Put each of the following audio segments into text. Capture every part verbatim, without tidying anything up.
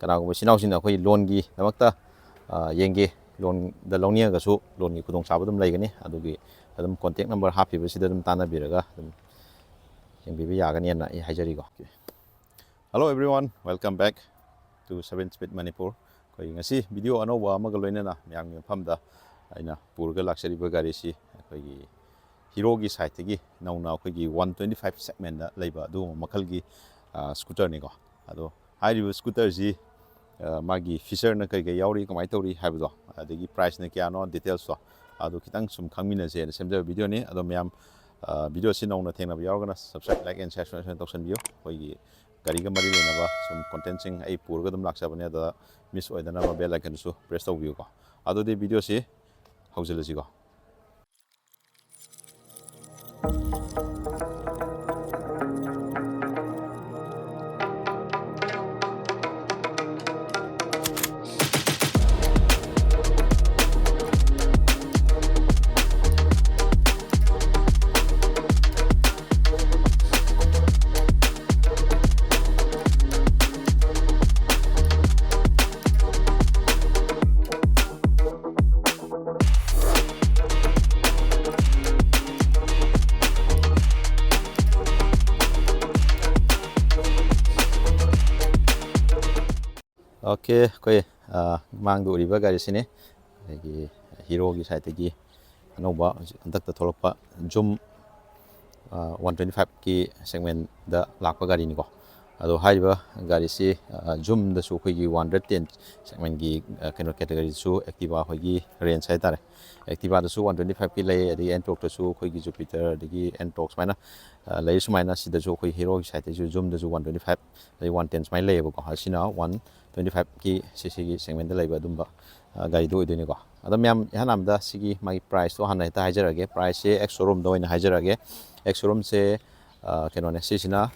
ꯀꯅꯥꯒꯨꯝꯕ ꯏꯆꯤꯟ ꯏꯅꯥꯎꯁꯤꯡꯅ ꯑꯩꯈꯣꯏ ꯂꯣꯟꯒꯤꯗꯃꯛꯇ, ꯑ, ꯌꯦꯡꯒꯦ, ꯂꯣꯟꯗ ꯂꯧꯅꯤꯡꯉꯒꯁꯨ ꯂꯣꯟꯒꯤ ꯈꯨꯗꯣꯡꯆꯥꯕ ꯑꯗꯨꯝ ꯂꯩꯒꯅꯤ꯫ ꯑꯗꯨꯒꯤ ꯑꯗꯨꯝ contact number ꯍꯥꯞꯄꯤꯕꯁꯤꯗ ꯑꯗꯨꯝ ꯇꯥꯟꯅꯕꯤꯔꯒ ꯑꯗꯨꯝ ꯌꯦꯡꯕꯤꯕ ꯌꯥꯒꯅꯤꯅ ꯑꯩ ꯍꯥꯏꯖꯔꯤꯀꯣ꯫ Hello everyone, welcome back to Seven Speed Manipur. ꯑꯩꯈꯣꯏ ꯉꯁꯤ video ꯑꯅꯧꯕ ꯑꯃꯒ ꯂꯣꯏꯅꯅ ꯃꯌꯥꯝꯒꯤ ꯃꯐꯝꯗ ꯑꯩꯅ ꯄꯨꯔꯒ ꯂꯥꯛꯆꯔꯤꯕ ꯒꯥꯔꯤꯁꯤ ꯑꯩꯈꯣꯏꯒꯤ ꯍꯤꯔꯣꯒꯤ ꯁꯥꯏꯠꯇꯒꯤ ꯅꯧꯅ ꯑꯩꯈꯣꯏꯒꯤ ꯋꯥꯟ ꯇ꯭ꯋꯦꯟꯇꯤ ꯐꯥꯏꯚ ꯁꯦꯒꯃꯦꯟꯗ ꯂꯩꯕ ꯑꯗꯨꯒꯨꯝꯕ ꯃꯈꯜꯒꯤ, ꯑ, ꯁ꯭ꯀꯨꯇꯔꯅꯤꯀꯣ꯫ ꯑꯗꯣ ꯍꯥꯏꯔꯤꯕ ꯁ꯭ꯀꯨꯇꯔꯁꯤ, ꯑ, ꯃꯥꯒꯤ ꯐꯤꯆꯔꯅ ꯀꯩ ꯀꯩ ꯌꯥꯎꯔꯤ, ꯀꯃꯥꯏꯅ ꯇꯧꯔꯤ ꯍꯥꯏꯕꯗꯣ, ꯑꯗꯒꯤ ꯄ꯭ꯔꯥꯏꯁꯅ ꯀꯌꯥꯅꯣ, ꯗꯤꯇꯦꯜꯁꯇꯣ ꯑꯗꯨ ꯈꯤꯇꯪ ꯁꯨꯝ ꯈꯪꯃꯤꯟꯅꯁꯦꯅ ꯁꯦꯝꯖꯕ videoꯅꯤ꯫ ꯑꯗꯣ ꯃꯌꯥꯝ, ꯑ, videoꯁꯤ ꯅꯧꯅ ꯊꯦꯡꯅꯕ ꯌꯥꯎꯔꯒꯅ subscribe, like and share ꯁꯨꯃꯥꯏꯅ ꯁꯨꯃꯥꯏꯅ ꯇꯧꯁꯟꯕꯤꯌꯨ꯫ ꯑꯩꯈꯣꯏꯒꯤ ꯒꯥꯔꯤꯒ ꯃꯔꯤ ꯂꯩꯅꯕ ꯁꯨꯝ contentꯁꯤꯡ ꯑꯩ ꯄꯨꯔꯒ ꯑꯗꯨꯝ ꯂꯥꯛꯆꯕꯅꯦ, ꯑꯗ miss ꯑꯣꯏꯗꯅꯕ bell iconꯗꯨꯁꯨ press ꯇꯧꯕꯤꯌꯨꯀꯣ꯫ ꯑꯗꯨꯗꯤ videoꯁꯤ ꯍꯧꯖꯤꯜꯂꯁꯤꯀꯣ꯫ Okay, ꯑꯩꯈꯣꯏ, ꯑ, ꯃꯥꯡꯗ ꯎꯔꯤꯕ ꯒꯥꯔꯤꯁꯤꯅꯤ ꯑꯩꯒꯤ ꯍꯤꯔꯣꯒꯤ ꯁꯥꯏꯠꯇꯒꯤ ꯑꯅꯧꯕ ꯍꯧꯖꯤꯛ ꯍꯟꯗꯛꯇ ꯊꯣꯛꯂꯛꯄ ꯖꯨꯝ, ꯑ, ꯋꯥꯟ ꯇ꯭ꯋꯦꯟꯇꯤ ꯐꯥꯏꯚꯀꯤ ꯁꯦꯒꯃꯦꯟꯗ ꯂꯥꯛꯄ ꯒꯥꯔꯤꯅꯤꯀꯣ꯫ ꯑꯗꯣ ꯍꯥꯏꯔꯤꯕ ꯒꯥꯔꯤꯁꯤ, ꯑ, ꯖꯨꯝꯗꯁꯨ ꯑꯩꯈꯣꯏꯒꯤ ꯋꯥꯟ ꯍꯟꯗ꯭ꯔꯦꯠ ꯇꯦꯟ ꯁꯦꯒꯃꯦꯟꯒꯤ, ꯑ, ꯀꯩꯅꯣ, ꯀꯦꯇꯒꯣꯔꯤꯗꯁꯨ Activa ꯍꯣꯏꯒꯤ ꯔꯦꯟꯖ ꯍꯥꯏꯇꯥꯔꯦ꯫ Activaꯗꯁꯨ ꯋꯥꯟ ꯇ꯭ꯋꯦꯟꯇꯤ ꯐꯥꯏꯚꯀꯤ ꯂꯩ, ꯑꯗꯒꯤ Ntorqꯇꯁꯨ ꯑꯩꯈꯣꯏꯒꯤ Jupiter, ꯑꯗꯒꯤ Ntorq ꯁꯨꯃꯥꯏꯅ, ꯑ, ꯂꯩ꯫ ꯁꯨꯃꯥꯏꯅ ꯁꯤꯗꯁꯨ ꯑꯩꯈꯣꯏ ꯍꯤꯔꯣꯒꯤ ꯁꯥꯏꯠꯇꯁꯨ ꯖꯨꯝꯗꯁꯨ ꯋꯥꯟ ꯇ꯭ꯋꯦꯟꯇꯤ ꯐꯥꯏꯚ, ꯑꯗꯩ ꯋꯥꯟ ꯇꯦꯟ ꯁꯨꯃꯥꯏꯅ ꯂꯩꯌꯦꯕꯀꯣ꯫ ꯑꯁꯤꯅ ꯋꯥꯟ ꯇ꯭ꯋꯦꯟꯇꯤ ꯐꯥꯏꯚꯀꯤ ꯁꯤ ꯁꯤꯒꯤ ꯁꯦꯒꯃꯦꯟꯗ ꯂꯩꯕ ꯑꯗꯨꯝꯕ, ꯑ, ꯒꯥꯔꯤꯗꯨ ꯑꯣꯏꯗꯣꯏꯅꯤꯀꯣ꯫ ꯑꯗꯣ ꯃꯌꯥꯝ, ꯏꯍꯥꯟ ꯍꯥꯟꯕꯗ ꯁꯤꯒꯤ ꯃꯥꯒꯤ ꯄ꯭ꯔꯥꯏꯁꯇꯣ ꯍꯥꯟꯅ ꯍꯦꯛꯇ ꯍꯥꯏꯖꯔꯛꯑꯒꯦ꯫ ꯄ꯭ꯔꯥꯏꯁꯁꯦ X showroomꯗ ꯑꯣꯏꯅ ꯍꯥꯏꯖꯔꯛꯑꯒꯦ꯫ X showroomꯁꯦ, ꯑ, ꯀꯩꯅꯣꯅꯦ, ꯁꯤꯁꯤꯅ,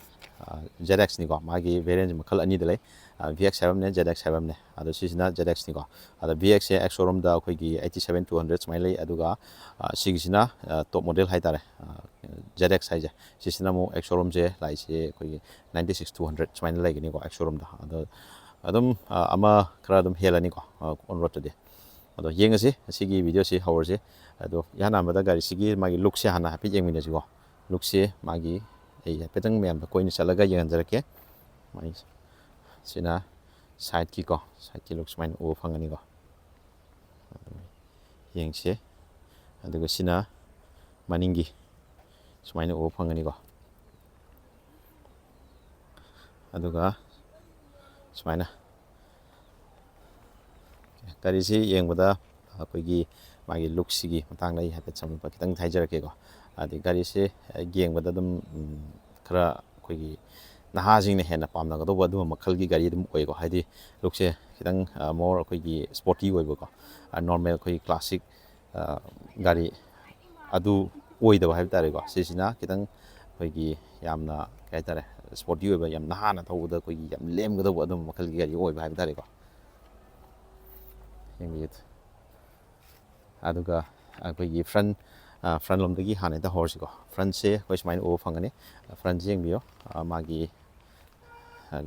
ꯑ, ZXꯅꯤꯀꯣ꯫ ꯃꯥꯒꯤ variant ꯃꯈꯜ ꯑꯅꯤꯗ ꯂꯩ꯫ ꯑ, VX ꯍꯥꯏꯕ ꯑꯃꯅꯦ, ZX ꯍꯥꯏꯕ ꯑꯃꯅꯦ꯫ ꯑꯗꯣ ꯁꯤꯁꯤꯅ ZXꯅꯤꯀꯣ꯫ ꯑꯗꯣ VXꯁꯦ X showroomꯗ ꯑꯩꯈꯣꯏꯒꯤ eighty seven two hundred ꯁꯨꯃꯥꯏꯅ ꯂꯩ꯫ ꯑꯗꯨꯒ, ꯑ, ꯁꯤꯒꯤꯁꯤꯅ, ꯑ, top model ꯍꯥꯏꯇꯥꯔꯦ꯫ ꯑ, ZX ꯍꯥꯏꯁꯦ꯫ ꯁꯤꯁꯤꯅ ꯑꯃꯨꯛ X showroomꯁꯦ ꯂꯥꯛꯏꯁꯦ ꯑꯩꯈꯣꯏꯒꯤ ninety six two hundred ꯁꯨꯃꯥꯏꯅ ꯂꯩꯒꯅꯤꯀꯣ X showroomꯗ꯫ ꯑꯗꯣ ꯑꯗꯨꯝ ꯑ, ꯑꯃ ꯈꯔ ꯑꯗꯨꯝ ꯍꯦꯜꯂꯅꯤꯀꯣ ꯑꯣꯟ ꯔꯣꯗꯇꯗꯤ꯫ ꯑꯗꯣ ꯌꯦꯡꯉꯁꯤ, ꯑꯁꯤꯒꯤ ꯚꯤꯗꯤꯑꯣꯁꯤ ꯍꯧꯔꯁꯤ꯫ ꯑꯗꯣ ꯏꯍꯥꯟ ꯍꯥꯟꯕꯗ ꯒꯥꯔꯤꯁꯤꯒꯤ ꯃꯥꯒꯤ ꯂꯨꯛꯁꯦ ꯍꯥꯟꯅ ꯍꯥꯏꯐꯦꯠ ꯌꯦꯡꯃꯤꯟꯅꯁꯤꯀꯣ꯫ ꯂꯨꯛꯁꯦ ꯃꯥꯒꯤ ꯑꯩ ꯍꯥꯏꯐꯦꯠꯇꯪ ꯃꯌꯥꯝꯗ ꯀꯣꯏꯅ ꯆꯠꯂꯒ ꯌꯦꯡꯍꯟꯖꯔꯛꯀꯦ꯫ ꯃꯥꯒꯤ ꯁꯤꯅ ꯁꯥꯏꯠꯀꯤꯀꯣ, ꯁꯥꯏꯠꯀꯤ ꯂꯨꯛ ꯁꯨꯃꯥꯏꯅ ꯎꯕ ꯐꯪꯒꯅꯤꯀꯣ꯫ ꯌꯦꯡꯁꯦ꯫ ꯑꯗꯨꯒ ꯁꯤꯅ ꯃꯅꯤꯡꯒꯤ ꯁꯨꯃꯥꯏꯅ ꯎꯕ ꯐꯪꯒꯅꯤꯀꯣ꯫ ꯑꯗꯨꯒ ꯁꯨꯃꯥꯏꯅ ꯒꯥꯔꯤꯁꯤ ꯌꯦꯡꯕꯗ ꯑꯩꯈꯣꯏꯒꯤ ꯃꯥꯒꯤ ꯂꯨꯛꯁꯤꯒꯤ ꯃꯇꯥꯡꯗ ꯑꯩ ꯍꯥꯏꯐꯦꯠ ꯁꯝꯂꯞꯄ ꯈꯤꯇꯪ ꯍꯥꯏꯖꯔꯛꯀꯦꯀꯣ꯫ ꯍꯥꯏꯗꯤ ꯒꯥꯔꯤꯁꯦ ꯌꯦꯡꯕꯗ ꯑꯗꯨꯝ ꯎꯝ, ꯈꯔ ꯑꯩꯈꯣꯏꯒꯤ ꯅꯍꯥꯁꯤꯡꯅ ꯍꯦꯟꯅ ꯄꯥꯝꯅꯒꯗꯧꯕ ꯑꯗꯨꯝꯕ ꯃꯈꯜꯒꯤ ꯒꯥꯔꯤ ꯑꯗꯨꯝ ꯑꯣꯏꯀꯣ꯫ ꯍꯥꯏꯗꯤ ꯂꯨꯛꯁꯦ ꯈꯤꯇꯪ ꯃꯣꯔ ꯑꯩꯈꯣꯏꯒꯤ ꯁ꯭ꯄꯣꯔꯇꯤ ꯑꯣꯏꯕꯀꯣ꯫ ꯅꯣꯔꯃꯦꯜ ꯑꯩꯈꯣꯏꯒꯤ ꯀ꯭ꯂꯥꯁꯤꯛ ꯒꯥꯔꯤ ꯑꯗꯨ ꯑꯣꯏꯗꯕ ꯍꯥꯏꯕ ꯇꯥꯔꯦꯀꯣ꯫ ꯁꯤꯁꯤꯅ ꯈꯤꯇꯪ ꯑꯩꯈꯣꯏꯒꯤ ꯌꯥꯝꯅ ꯀꯩ ꯍꯥꯏꯇꯥꯔꯦ, ꯁ꯭ꯄꯣꯔꯇꯤ ꯑꯣꯏꯕ, ꯌꯥꯝ ꯅꯍꯥꯅ ꯊꯧꯕꯗ ꯑꯩꯈꯣꯏꯒꯤ ꯌꯥꯝ ꯂꯦꯝꯒꯗꯧꯕ ꯑꯗꯨꯝꯕ ꯃꯈꯜꯒꯤ ꯒꯥꯔꯤ ꯑꯣꯏꯕ ꯍꯥꯏꯕ ꯇꯥꯔꯦꯀꯣ꯫ ꯌꯦꯡꯕꯤꯌꯨ꯫ ꯑꯗꯨꯒ ꯑꯩꯈꯣꯏꯒꯤ ꯐ꯭ꯔꯟ ꯐ꯭ꯔꯟ ꯂꯣꯝꯗꯒꯤ ꯍꯥꯟꯅ ꯍꯦꯛꯇ ꯍꯧꯔꯁꯤꯀꯣ꯫ ꯐ꯭ꯔꯟꯁꯦ ꯑꯩꯈꯣꯏ ꯁꯨꯃꯥꯏꯅ ꯎꯕ ꯐꯪꯒꯅꯤ꯫ ꯐ꯭ꯔꯟꯁꯦ ꯌꯦꯡꯕꯤꯌꯨ꯫ ꯑ, ꯃꯥꯒꯤ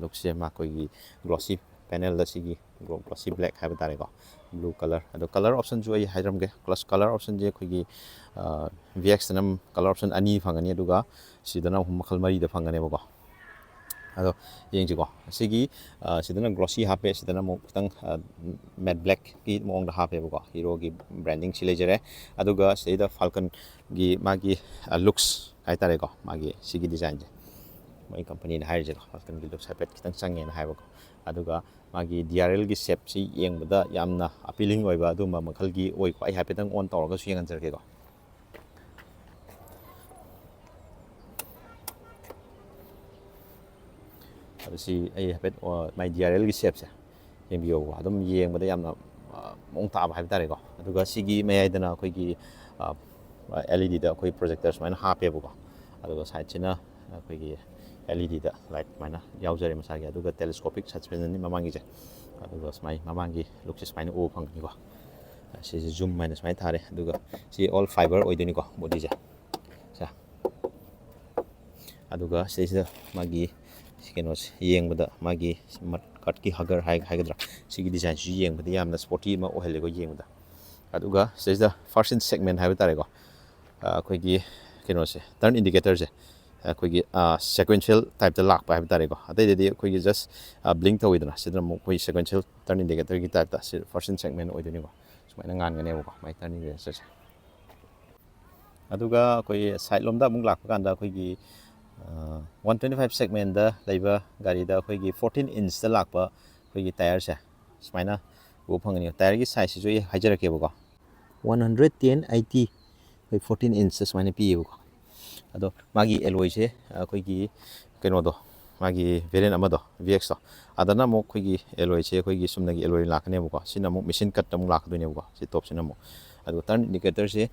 ꯂꯨꯛꯁꯦ ꯃꯈꯣꯏꯒꯤ ꯒ꯭ꯂꯣꯁꯤ ꯄꯦꯅꯦꯜꯗ ꯁꯤꯒꯤ ꯒ꯭ꯂꯣꯁꯤ ꯕ꯭ꯂꯦꯛ ꯍꯥꯏꯕ ꯇꯥꯔꯦꯀꯣ꯫ Blue colour. ꯑꯗꯣ ꯀꯂꯔ ꯑꯣꯞꯁꯟꯁꯨ ꯑꯩ ꯍꯥꯏꯔꯝꯒꯦ꯫ ꯄ꯭ꯂꯁ ꯀꯂꯔ ꯑꯣꯞꯁꯟꯁꯦ ꯑꯩꯈꯣꯏꯒꯤ ꯚꯤ ꯑꯦꯛꯁꯇꯅ ꯀꯂꯔ ꯑꯣꯞꯁꯟ ꯑꯅꯤ ꯐꯪꯒꯅꯤ, ꯑꯗꯨꯒ ꯁꯤꯗꯅ ꯑꯃꯨꯛ ꯃꯈꯜ ꯃꯔꯤꯗ ꯐꯪꯒꯅꯦꯕꯀꯣ꯫ ꯑꯗꯣ ꯌꯦꯡꯁꯤꯀꯣ꯫ ꯑꯁꯤꯒꯤ ꯑ, ꯁꯤꯗꯅ ꯒ꯭ꯂꯣꯁꯤ ꯍꯥꯞꯄꯦ, ꯁꯤꯗꯅ ꯑꯃꯨꯛ ꯈꯤꯇꯪ ꯃꯦꯠ ꯕ꯭ꯂꯦꯛꯀꯤ ꯃꯑꯣꯡꯗ ꯍꯥꯞꯄꯦꯕꯀꯣ꯫ ꯍꯤꯔꯣꯒꯤ ꯕ꯭ꯔꯥꯟꯗꯤꯡꯁꯤ ꯂꯩꯖꯔꯦ꯫ ꯑꯗꯨꯒ ꯁꯤꯗꯩꯗ ꯐꯥꯜꯀꯟꯒꯤ ꯃꯥꯒꯤ ꯂꯨꯛꯁ ꯍꯥꯏꯇꯥꯔꯦꯀꯣ, ꯃꯥꯒꯤ ꯁꯤꯒꯤ ꯗꯤꯖꯥꯏꯟꯁꯦ ꯃꯣꯏ ꯀꯝꯄꯅꯤꯅ ꯍꯥꯏꯔꯤꯁꯦꯀꯣ, ꯐꯥꯜꯀꯟꯒꯤ ꯂꯨꯛꯁ ꯍꯥꯏꯐꯦꯠ ꯈꯤꯇꯪ ꯆꯪꯉꯦꯅ ꯍꯥꯏꯕꯀꯣ꯫ ꯑꯗꯨꯒ ꯃꯥꯒꯤ ꯗꯤ ꯑꯥꯔ ꯑꯦꯜꯒꯤ ꯁꯦꯞꯁꯤ ꯌꯦꯡꯕꯗ ꯌꯥꯝꯅ ꯑꯄꯤꯂꯤꯡ ꯑꯣꯏꯕ ꯑꯗꯨꯒꯨꯝꯕ ꯃꯈꯜꯒꯤ ꯑꯣꯏꯀꯣ꯫ ꯑꯩ ꯍꯥꯏꯐꯦꯠꯇꯪ ꯑꯣꯟ ꯇꯧꯔꯒꯁꯨ ꯌꯦꯡꯍꯟꯖꯔꯛꯀꯦꯀꯣ꯫ ꯑꯗꯨ ꯁꯤ ꯑꯩ ꯍꯥꯏꯐꯦꯠ, ꯑ, ꯃꯥꯏ ꯗꯤ ꯑꯥꯔ ꯑꯦꯜꯒꯤ ꯁꯦꯞꯁꯦ ꯌꯦꯡꯕꯤꯌꯣꯕꯀꯣ꯫ ꯑꯗꯨꯝ ꯌꯦꯡꯕꯗ ꯌꯥꯝꯅ, ꯑ, ꯃꯑꯣꯡ ꯇꯥꯕ ꯍꯥꯏꯕ ꯇꯥꯔꯦꯀꯣ꯫ ꯑꯗꯨꯒ ꯁꯤꯒꯤ ꯃꯌꯥꯏꯗꯅ ꯑꯩꯈꯣꯏꯒꯤ, ꯑ, ꯑꯦꯜ ꯏ ꯗꯤꯗ ꯑꯩꯈꯣꯏ ꯄ꯭ꯔꯣꯖꯦꯛꯇꯔ ꯁꯨꯃꯥꯏꯅ ꯍꯥꯞꯄꯦꯕꯀꯣ꯫ ꯑꯗꯨꯒ ꯁꯥꯏꯠꯁꯤꯅ ꯑꯩꯈꯣꯏꯒꯤ ꯑꯦꯜ ꯏ ꯗꯤꯗ ꯂꯥꯏꯠ ꯁꯨꯃꯥꯏꯅ ꯌꯥꯎꯖꯔꯦ ꯃꯁꯥꯒꯤ꯫ ꯑꯗꯨꯒ ꯇꯦꯂꯦꯁꯀꯣꯄꯤꯛ ꯁꯁꯄꯦꯟꯁꯟꯅꯤ ꯃꯃꯥꯡꯒꯤꯁꯦ꯫ ꯑꯗꯨꯒ ꯁꯨꯃꯥꯏꯅ ꯃꯃꯥꯡꯒꯤ ꯂꯨꯛꯁꯦ ꯁꯨꯃꯥꯏꯅ ꯎꯕ ꯐꯪꯒꯅꯤꯀꯣ꯫ ꯁꯤꯁꯦ ꯖꯨꯝ ꯍꯥꯏꯅ ꯁꯨꯃꯥꯏꯅ ꯊꯥꯔꯦ꯫ ꯑꯗꯨꯒ ꯁꯤ ꯑꯣꯜ ꯐꯥꯏꯕꯔ ꯑꯣꯏꯗꯣꯏꯅꯤꯀꯣ ꯕꯣꯗꯤꯁꯦ꯫ ꯁꯦ꯫ ꯑꯗꯨꯒ ꯁꯤꯗꯩꯁꯤꯗ ꯃꯥꯒꯤ ꯀꯩꯅꯣꯁꯦ ꯌꯦꯡꯕꯗ ꯃꯥꯒꯤ ꯃꯠ ꯀꯥꯔꯠꯀꯤ ꯍꯒꯔ ꯍꯥꯏꯒꯗ꯭ꯔꯥ, ꯁꯤꯒꯤ ꯗꯤꯖꯥꯏꯟꯁꯤꯁꯨ ꯌꯦꯡꯕꯗ ꯌꯥꯝꯅ ꯁ꯭ꯄꯣꯔꯇꯤ ꯑꯃ ꯑꯣꯏꯍꯜꯂꯦꯀꯣ ꯌꯦꯡꯕꯗ꯫ ꯑꯗꯨꯒ ꯁꯤꯗꯩꯁꯤꯗ ꯐꯥꯔꯁ ꯏꯟ ꯁꯦꯒꯃꯦꯟ ꯍꯥꯏꯕ ꯇꯥꯔꯦꯀꯣ, ꯑꯩꯈꯣꯏꯒꯤ ꯀꯩꯅꯣꯁꯦ, ꯇꯔꯟ ꯏꯟꯗꯤꯀꯦꯇꯔꯁꯦ ꯑꯩꯈꯣꯏꯒꯤ ꯁꯦꯀ꯭ꯋꯦꯟꯁꯤꯌꯦꯜ ꯇꯥꯏꯞꯇ ꯂꯥꯛꯄ ꯍꯥꯏꯕ ꯇꯥꯔꯦꯀꯣ꯫ ꯑꯇꯩꯗꯗꯤ ꯑꯩꯈꯣꯏꯒꯤ ꯖꯁ ꯕ꯭ꯂꯤꯡ ꯇꯧꯋꯤꯗꯅ, ꯁꯤꯗꯅ ꯑꯃꯨꯛ ꯑꯩꯈꯣꯏ ꯁꯦꯀ꯭ꯋꯦꯟꯁꯤꯌꯦꯜ ꯇꯔꯟ ꯏꯟꯗꯤꯀꯦꯇꯔꯒꯤ ꯇꯥꯏꯞꯇ ꯁꯤ ꯐꯥꯔꯁ ꯏꯟ ꯁꯦꯒꯃꯦꯟ ꯑꯣꯏꯗꯣꯏꯅꯤꯀꯣ꯫ ꯁꯨꯃꯥꯏꯅ ꯉꯥꯟꯒꯅꯦꯕꯀꯣ ꯃꯥꯏ ꯇꯔꯟ ꯏꯟꯗꯤꯀꯦꯇꯔꯁꯦ꯫ ꯑꯗꯨꯒ ꯑꯩꯈꯣꯏ ꯁꯥꯏꯠ ꯂꯣꯝꯗ ꯑꯃꯨꯛ ꯂꯥꯛꯄ ꯀꯥꯟꯗ ꯑꯩꯈꯣꯏꯒꯤ ꯋꯥꯟ ꯇ꯭ꯋꯦꯟꯇꯤ ꯐꯥꯏꯚ ꯁꯦꯒꯃꯦꯟꯗ ꯂꯩꯕ ꯒꯥꯔꯤꯗ ꯑꯩꯈꯣꯏꯒꯤ ꯐꯣꯔꯇꯤꯟ ꯏꯟꯁꯇ ꯂꯥꯛꯄ ꯑꯩꯈꯣꯏꯒꯤ ꯇꯥꯌꯔꯁꯦ ꯁꯨꯃꯥꯏꯅ ꯎꯕ ꯐꯪꯒꯅꯤ꯫ ꯇꯥꯌꯔꯒꯤ ꯁꯥꯏꯖꯁꯤꯁꯨ ꯑꯩ ꯍꯥꯏꯖꯔꯛꯀꯦꯕꯀꯣ꯫ ꯋꯥꯟ ꯍꯟꯗ꯭ꯔꯦꯠ ꯇꯦꯟ ꯑꯩꯠꯇꯤ ꯑꯩꯈꯣꯏ ꯐꯣꯔꯇꯤꯟ ꯏꯟꯁꯇ ꯁꯨꯃꯥꯏꯅ ꯄꯤꯌꯦꯕꯀꯣ꯫ ꯑꯗꯣ ꯃꯥꯒꯤ ꯑꯦꯂꯣꯏꯁꯦ ꯑꯩꯈꯣꯏꯒꯤ ꯀꯩꯅꯣꯗꯣ, ꯃꯥꯒꯤ ꯚꯦꯔꯤꯌꯟ ꯑꯃꯗꯣ, ꯚꯤ ꯑꯦꯛꯁꯇꯣ, ꯑꯗꯅ ꯑꯃꯨꯛ ꯑꯩꯈꯣꯏꯒꯤ ꯑꯦꯂꯣꯏꯁꯦ ꯑꯩꯈꯣꯏꯒꯤ ꯆꯨꯝꯅꯒꯤ ꯑꯦꯂꯣꯏ ꯂꯥꯛꯀꯅꯦꯕꯀꯣ꯫ ꯁꯤꯅ ꯑꯃꯨꯛ ꯃꯦꯁꯤꯟ ꯀꯠꯇ ꯑꯃꯨꯛ ꯂꯥꯛꯀꯗꯣꯏꯅꯦꯕꯀꯣ꯫ ꯁꯤ ꯇꯣꯞꯁꯤꯅ ꯑꯃꯨꯛ, ꯑꯗꯨꯒ ꯇꯔꯟ ꯏꯟꯗꯤꯀꯦꯇꯔꯁꯦ,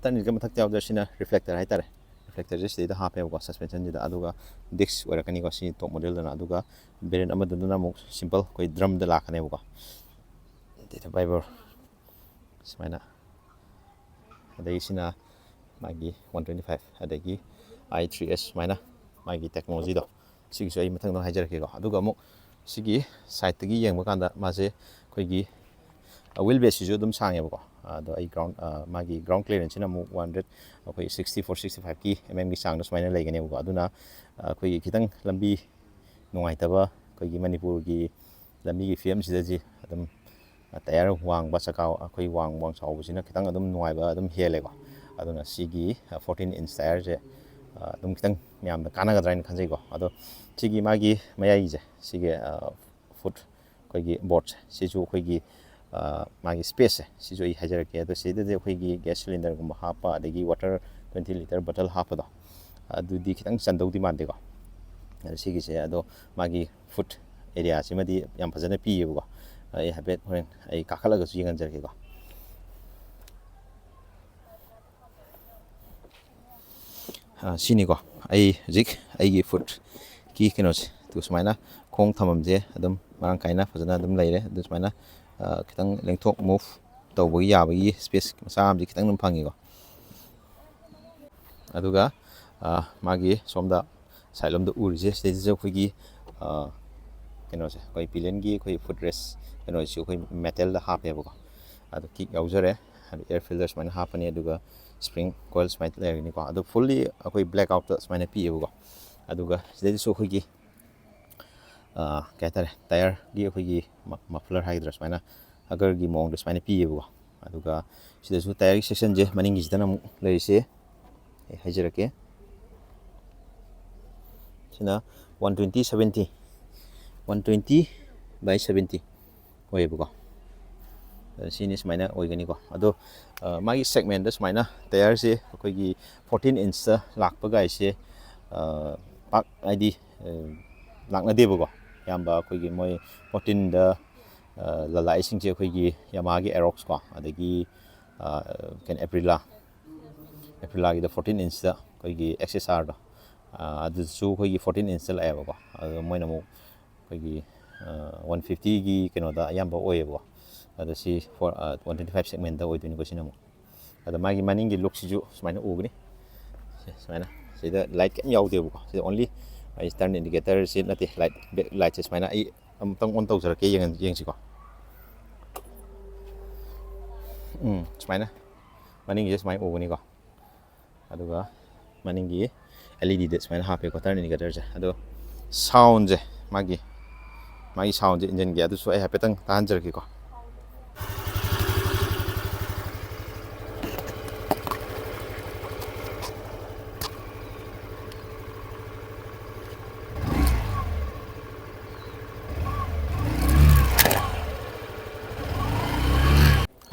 ꯇꯔꯟ ꯏꯟꯗꯤꯀꯦꯇꯔ ꯃꯊꯛꯇ ꯌꯥꯎꯗꯣꯏ ꯁꯤꯅ ꯔꯤꯐ꯭ꯂꯦꯛꯇꯔ ꯍꯥꯏꯇꯥꯔꯦ꯫ ꯔꯤꯐ꯭ꯂꯦꯛꯇꯔꯁꯦ ꯁꯤꯗꯩꯗ ꯍꯥꯞꯄꯦꯕꯀꯣ ꯁꯁꯄꯦꯟꯁꯟꯁꯤꯗ꯫ ꯑꯗꯨꯒ ꯗꯤꯁ ꯑꯣꯏꯔꯛꯀꯅꯤꯀꯣ ꯁꯤ ꯇꯣꯞ ꯃꯣꯗꯦꯜꯗꯅ꯫ ꯑꯗꯨꯒ ꯚꯦꯔꯤꯌꯟ ꯑꯃꯗꯨꯗꯅ ꯑꯃꯨꯛ ꯁꯤꯝꯄꯜ ꯑꯩꯈꯣꯏ ꯗ꯭ꯔꯝꯗ ꯂꯥꯛꯀꯅꯦꯕꯀꯣ꯫ ꯗꯦꯇꯥ ꯐꯥꯏꯕꯔ ꯁꯨꯃꯥꯏꯅ, ꯑꯗꯒꯤ ꯁꯤꯅ ꯃꯥꯒꯤ ꯋꯥꯟ ꯇ꯭ꯋꯦꯟꯇꯤ ꯐꯥꯏꯚ, ꯑꯗꯒꯤ ꯑꯥꯏ ꯊ꯭ꯔꯤ ꯑꯦꯁ ꯁꯨꯃꯥꯏꯅ ꯃꯥꯒꯤ ꯇꯦꯛꯅꯣꯂꯣꯖꯤꯗꯣ꯫ ꯁꯤꯒꯤꯁꯨ ꯑꯩ ꯃꯊꯪꯗ ꯍꯥꯏꯖꯔꯛꯀꯦꯀꯣ꯫ ꯑꯗꯨꯒ ꯑꯃꯨꯛ ꯁꯤꯒꯤ ꯁꯥꯏꯠꯇꯒꯤ ꯌꯦꯡꯕ ꯀꯥꯟꯗ ꯃꯥꯁꯦ ꯑꯩꯈꯣꯏꯒꯤ ꯋꯤꯜ ꯕꯦꯁꯁꯤꯁꯨ ꯑꯗꯨꯝ ꯁꯥꯡꯉꯦꯕꯀꯣ꯫ ꯑꯗꯣ ꯑꯩ ꯒ꯭ꯔꯥꯎꯟ, ꯃꯥꯒꯤ ꯒ꯭ꯔꯥꯎꯟ ꯀ꯭ꯂꯤꯌꯔꯦꯟꯁꯁꯤꯅ ꯑꯃꯨꯛ ꯋꯥꯟ ꯍꯟꯗ꯭ꯔꯦꯠ, ꯑꯩꯈꯣꯏ ꯁꯤꯛꯁꯇꯤ ꯐꯣꯔ, ꯁꯤꯛꯁꯇꯤ ꯐꯥꯏꯚꯀꯤ ꯑꯦꯝ ꯑꯦꯝꯒꯤ ꯆꯥꯡꯗ ꯁꯨꯃꯥꯏꯅ ꯂꯩꯒꯅꯦꯕꯀꯣ꯫ ꯑꯗꯨꯅ ꯑꯩꯈꯣꯏꯒꯤ ꯈꯤꯇꯪ ꯂꯝꯕꯤ ꯅꯨꯡꯉꯥꯏꯇꯕ, ꯑꯩꯈꯣꯏꯒꯤ ꯃꯅꯤꯄꯨꯔꯒꯤ ꯂꯝꯕꯤꯒꯤ ꯐꯤꯕꯝꯁꯤꯗꯗꯤ ꯑꯗꯨꯝ ꯇꯥꯌꯔ ꯋꯥꯡꯕ, ꯆꯀꯥ ꯑꯩꯈꯣꯏ ꯋꯥꯡ ꯋꯥꯡ ꯆꯥꯎꯕꯁꯤꯅ ꯈꯤꯇꯪ ꯑꯗꯨꯝ ꯅꯨꯡꯉꯥꯏꯕ ꯑꯗꯨꯝ ꯍꯦꯜꯂꯦꯀꯣ꯫ ꯑꯗꯨꯅ ꯁꯤꯒꯤ ꯐꯣꯔꯇꯤꯟ ꯏꯟꯁ ꯇꯥꯌꯔꯁꯦ ꯑꯗꯨꯝ ꯈꯤꯇꯪ ꯃꯌꯥꯝꯗ ꯀꯥꯟꯅꯒꯗ꯭ꯔꯥ ꯍꯥꯏꯅ ꯈꯟꯖꯩꯀꯣ꯫ ꯑꯗꯣ ꯁꯤꯒꯤ ꯃꯥꯒꯤ ꯃꯌꯥꯏꯒꯤꯁꯦ, ꯁꯤꯒꯤ ꯐꯨꯠ ꯑꯩꯈꯣꯏꯒꯤ ꯕꯣꯔꯠꯁꯦ, ꯁꯤꯁꯨ ꯑꯩꯈꯣꯏꯒꯤ ꯃꯥꯒꯤ ꯁ꯭ꯄꯦꯁꯁꯦ ꯁꯤꯁꯨ ꯑꯩ ꯍꯥꯏꯖꯔꯛꯀꯦ꯫ ꯑꯗꯣ ꯁꯤꯗꯗꯤ ꯑꯩꯈꯣꯏꯒꯤ ꯒ꯭ꯌꯥꯁ ꯁꯤꯂꯤꯟꯗꯔꯒꯨꯝꯕ ꯍꯥꯞꯄ, ꯑꯗꯒꯤ ꯋꯥꯇꯔ ꯇ꯭ꯋꯦꯟꯇꯤ ꯂꯤꯇꯔ ꯕꯣꯇꯜ ꯍꯥꯞꯄꯗꯣ, ꯑꯗꯨꯗꯤ ꯈꯤꯇꯪ ꯆꯟꯗꯧꯗꯤ ꯃꯥꯟꯗꯦꯀꯣ꯫ ꯑꯗꯣ ꯁꯤꯒꯤꯁꯦ, ꯑꯗꯣ ꯃꯥꯒꯤ ꯐꯨꯠ ꯑꯦꯔꯤꯌꯥꯁꯤꯃꯗꯤ ꯌꯥꯝ ꯐꯖꯅ ꯄꯤꯌꯦꯕꯀꯣ꯫ ꯑꯩ ꯍꯥꯏꯐꯦꯠ ꯍꯣꯔꯦꯟ ꯑꯩ ꯀꯥꯈꯠꯂꯒꯁꯨ ꯌꯦꯡꯍꯟꯖꯔꯛꯀꯦꯀꯣ꯫ ꯁꯤꯅꯤꯀꯣ, ꯑꯩ ꯍꯧꯖꯤꯛ ꯑꯩꯒꯤ ꯐꯨꯠꯀꯤ ꯀꯩꯅꯣꯁꯦ, ꯑꯗꯨ ꯁꯨꯃꯥꯏꯅ ꯈꯣꯡ ꯊꯝꯐꯝꯁꯦ ꯑꯗꯨꯝ ꯃꯔꯥꯡ ꯀꯥꯏꯅ ꯐꯖꯅ ꯑꯗꯨꯝ ꯂꯩꯔꯦ꯫ ꯑꯗꯨ ꯁꯨꯃꯥꯏꯅ ꯈꯤꯇꯪ ꯂꯦꯡꯊꯣꯛ ꯃꯨꯚ ꯇꯧꯕꯒꯤ ꯌꯥꯕꯒꯤ ꯁ꯭ꯄꯦꯁ ꯃꯆꯥ ꯑꯃꯗꯤ ꯈꯤꯇꯪ ꯑꯗꯨꯝ ꯐꯪꯉꯤꯀꯣ꯫ ꯑꯗꯨꯒ ꯃꯥꯒꯤ ꯁꯣꯝꯗ ꯁꯥꯏꯠ ꯂꯣꯝꯗ ꯎꯔꯤꯁꯦ ꯁꯤꯗꯩꯁꯤꯗ ꯑꯩꯈꯣꯏꯒꯤ ꯀꯩꯅꯣꯁꯦ, ꯑꯩꯈꯣꯏ ꯄꯤꯂꯤꯌꯟꯒꯤ ꯑꯩꯈꯣꯏ ꯐꯨꯠ ꯔꯦꯁ ꯀꯩꯅꯣꯁꯤ ꯑꯩꯈꯣꯏ ꯃꯦꯇꯦꯜꯗ ꯍꯥꯞꯄꯦꯕꯀꯣ꯫ ꯑꯗꯣ ꯀꯤꯛ ꯌꯥꯎꯖꯔꯦ, ꯑꯗꯣ ꯑꯦꯌꯔ ꯐꯤꯜꯇꯔ ꯁꯨꯃꯥꯏꯅ ꯍꯥꯞꯄꯅꯤ, ꯑꯗꯨꯒ ꯁ꯭ꯄ꯭ꯔꯤꯡ ꯀꯣꯏꯜ ꯁꯨꯃꯥꯏꯅ ꯂꯩꯔꯅꯤꯀꯣ꯫ ꯑꯗꯣ ꯐꯨꯜꯂꯤ ꯑꯩꯈꯣꯏ ꯕ꯭ꯂꯦꯛ ꯑꯥꯎꯠꯇ ꯁꯨꯃꯥꯏꯅ ꯄꯤꯌꯦꯕꯀꯣ꯫ ꯑꯗꯨꯒ ꯁꯤꯗꯩꯗꯁꯨ ꯑꯩꯈꯣꯏꯒꯤ ꯀꯩ ꯍꯥꯏꯇꯥꯔꯦ, ꯇꯥꯌꯔꯒꯤ ꯑꯩꯈꯣꯏꯒꯤ ꯃꯐꯂꯔ ꯍꯥꯏꯒꯗ꯭ꯔꯥ, ꯁꯨꯃꯥꯏꯅ ꯍꯒꯔꯒꯤ ꯃꯑꯣꯡꯗ ꯁꯨꯃꯥꯏꯅ ꯄꯤꯌꯦꯕꯀꯣ꯫ ꯑꯗꯨꯒ ꯁꯤꯗꯁꯨ ꯇꯥꯌꯔꯒꯤ ꯁꯦꯛꯁꯟꯁꯦ ꯃꯅꯤꯡꯒꯤꯁꯤꯗꯅ ꯑꯃꯨꯛ ꯂꯩꯔꯤꯁꯦ, ꯑꯩ ꯍꯥꯏꯖꯔꯛꯀꯦ꯫ ꯁꯤꯅ one twenty seventy, one twenty by seventy ꯑꯣꯏꯌꯦꯕꯀꯣ꯫ ꯑ, ꯁꯤꯅꯤ ꯁꯨꯃꯥꯏꯅ ꯑꯣꯏꯒꯅꯤꯀꯣ꯫ ꯑꯗꯣ ꯃꯥꯒꯤ ꯁꯦꯒꯃꯦꯟꯗ ꯁꯨꯃꯥꯏꯅ ꯇꯥꯌꯔꯁꯦ ꯑꯩꯈꯣꯏꯒꯤ ꯐꯣꯔꯇꯤꯟ ꯏꯟꯁꯇ ꯂꯥꯛꯄ ꯒꯥꯏꯁꯦ ꯄꯥꯛ ꯍꯥꯏꯗꯤ ꯂꯥꯛꯅꯗꯦꯕꯀꯣ꯫ ꯑꯌꯥꯝꯕ ꯑꯩꯈꯣꯏꯒꯤ ꯃꯣꯏ ꯐꯣꯔꯇꯤꯟꯗ ꯂꯂꯥꯛꯏꯁꯤꯡꯁꯦ ꯑꯩꯈꯣꯏꯒꯤ ꯌꯥꯃꯥꯒꯤ ꯑꯦꯔꯣꯛꯁꯀꯣ, ꯑꯗꯒꯤ ꯀꯩꯅꯣ ꯑꯦꯄ꯭ꯔꯤꯂꯥ, ꯑꯦꯄ꯭ꯔꯤꯂꯥꯒꯤꯗ ꯐꯣꯔꯇꯤꯟ ꯏꯟꯁꯇ ꯑꯩꯈꯣꯏꯒꯤ ꯑꯦꯛꯁ ꯑꯦꯁ ꯑꯥꯔꯗꯣ, ꯑꯗꯨꯁꯨ ꯑꯩꯈꯣꯏꯒꯤ ꯐꯣꯔꯇꯤꯟ ꯏꯟꯁꯇ ꯂꯥꯛꯑꯦꯕꯀꯣ꯫ ꯑꯗꯣ ꯃꯣꯏꯅ ꯑꯃꯨꯛ ꯑꯩꯈꯣꯏꯒꯤ ꯋꯥꯟ ꯐꯤꯐꯇꯤꯒꯤ ꯀꯩꯅꯣꯗ ꯑꯌꯥꯝꯕ ꯑꯣꯏꯌꯦꯕꯀꯣ꯫ ꯑꯗꯣ ꯁꯤ ꯐꯣꯔ ꯋꯥꯟ ꯇ꯭ꯋꯦꯟꯇꯤ ꯐꯥꯏꯚ ꯁꯦꯒꯃꯦꯟꯗ ꯑꯣꯏꯗꯣꯏꯅꯤꯀꯣ ꯁꯤꯅ ꯑꯃꯨꯛ꯫ ꯑꯗꯣ ꯃꯥꯒꯤ ꯃꯅꯤꯡꯒꯤ ꯂꯨꯛꯁꯤꯁꯨ ꯁꯨꯃꯥꯏꯅ ꯎꯒꯅꯤ꯫ ꯁꯦ, ꯁꯨꯃꯥꯏꯅ ꯁꯤꯗ ꯂꯥꯏꯠ ꯀꯩꯝ ꯌꯥꯎꯗꯦꯕꯀꯣ꯫ ꯁꯤꯗ ꯑꯣꯟꯂꯤ ꯑꯩ ꯇꯔꯟ ꯏꯟꯗꯤꯀꯦꯇꯔꯁꯤ ꯅꯠꯇꯦ, ꯂꯥꯏꯠ, ꯕꯦꯛ ꯂꯥꯏꯠꯁꯦ ꯁꯨꯃꯥꯏꯅ ꯑꯩ ꯑꯃꯨꯛꯇꯪ ꯑꯣꯟ ꯇꯧꯖꯔꯛꯀꯦ, ꯌꯦꯡ-, ꯌꯦꯡꯁꯤꯀꯣ꯫ ꯎꯝ, ꯁꯨꯃꯥꯏꯅ ꯃꯅꯤꯡꯁꯦ ꯁꯨꯃꯥꯏꯅ ꯎꯒꯅꯤꯀꯣ꯫ ꯑꯗꯨꯒ ꯃꯅꯤꯡꯒꯤ ꯑꯦꯜ ꯏ ꯗꯤꯗ ꯁꯨꯃꯥꯏꯅ ꯍꯥꯞꯄꯦꯀꯣ, ꯇꯔꯟ ꯏꯟꯗꯤꯀꯦꯇꯔꯁꯦ꯫ ꯑꯗꯣ ꯁꯥꯎꯟꯁꯦ, ꯃꯥꯒꯤ, ꯃꯥꯒꯤ ꯁꯥꯎꯟꯁꯦ ꯏꯟꯖꯤꯟꯒꯤ, ꯑꯗꯨꯁꯨ ꯑꯩ ꯍꯥꯏꯐꯦꯠꯇꯪ ꯇꯥꯍꯟꯖꯔꯛꯀꯦꯀꯣ꯫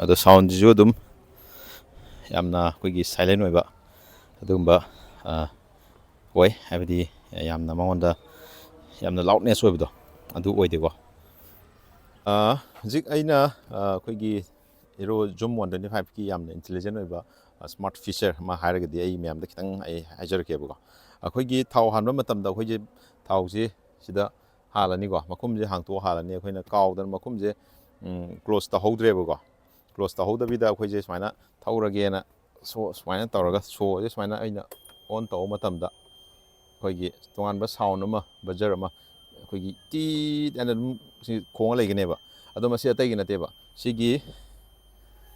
ꯑꯗꯣ ꯁꯥꯎꯟꯁꯤꯁꯨ ꯑꯗꯨꯝ ꯌꯥꯝꯅ ꯑꯩꯈꯣꯏꯒꯤ ꯁꯥꯏꯂꯦꯟ ꯑꯣꯏꯕ ꯑꯗꯨꯒꯨꯝꯕ, ꯑ, ꯑꯣꯏ, ꯍꯥꯏꯕꯗꯤ ꯌꯥꯝꯅ ꯃꯉꯣꯟꯗ ꯌꯥꯝꯅ ꯂꯥꯎꯠꯅꯦꯁ ꯑꯣꯏꯕꯗꯣ ꯑꯗꯨ ꯑꯣꯏꯗꯦꯀꯣ꯫ ꯑ, ꯍꯧꯖꯤꯛ ꯑꯩꯅ, ꯑ, ꯑꯩꯈꯣꯏꯒꯤ ꯍꯤꯔꯣ ꯖꯨꯝ ꯋꯥꯟ ꯇ꯭ꯋꯦꯟꯇꯤ ꯐꯥꯏꯚꯀꯤ ꯌꯥꯝꯅ ꯏꯟꯇꯦꯂꯤꯖꯦꯟ ꯑꯣꯏꯕ, ꯑ, ꯁ꯭ꯃꯥꯔꯠ ꯐꯤꯆꯔ ꯑꯃ ꯍꯥꯏꯔꯒꯗꯤ ꯑꯩ ꯃꯌꯥꯝꯗ ꯈꯤꯇꯪ ꯑꯩ ꯍꯥꯏꯖꯔꯛꯀꯦꯕꯀꯣ꯫ ꯑꯩꯈꯣꯏꯒꯤ ꯊꯥꯎ ꯍꯥꯟꯕ ꯃꯇꯝꯗ ꯑꯩꯈꯣꯏꯁꯦ ꯊꯥꯎꯁꯦ ꯁꯤꯗ ꯍꯥꯜꯂꯅꯤꯀꯣ, ꯃꯈꯨꯝꯁꯦ ꯍꯥꯡꯇꯣꯛꯑ ꯍꯥꯜꯂꯅꯤ꯫ ꯑꯩꯈꯣꯏꯅ ꯀꯥꯎꯗꯅ ꯃꯈꯨꯝꯁꯦ, ꯎꯝ, ꯀ꯭ꯂꯣꯁ ꯇꯧꯍꯧꯗ꯭ꯔꯦꯕꯀꯣ꯫ ꯀ꯭ꯂꯣꯁ ꯇꯧꯍꯧꯗꯕꯤꯗ ꯑꯩꯈꯣꯏꯁꯦ ꯁꯨꯃꯥꯏꯅ ꯊꯧꯔꯒꯦꯅ ꯁꯣ ꯁꯨꯃꯥꯏꯅ ꯇꯧꯔꯒ, ꯁꯣꯁꯦ ꯁꯨꯃꯥꯏꯅ ꯑꯩꯅ ꯑꯣꯟ ꯇꯧꯕ ꯃꯇꯝꯗ ꯑꯩꯈꯣꯏꯒꯤ ꯇꯣꯉꯥꯟꯕ sound ꯑꯃ, buzzer ꯑꯃ, ꯑꯩꯈꯣꯏꯒꯤ ꯇꯤ ꯍꯥꯏꯅ ꯑꯗꯨꯝ ꯁꯤ ꯈꯣꯡꯉ ꯂꯩꯒꯅꯦꯕ꯫ ꯑꯗꯣ ꯃꯁꯤ ꯑꯇꯩꯒꯤ ꯅꯠꯇꯦꯕ, ꯁꯤꯒꯤ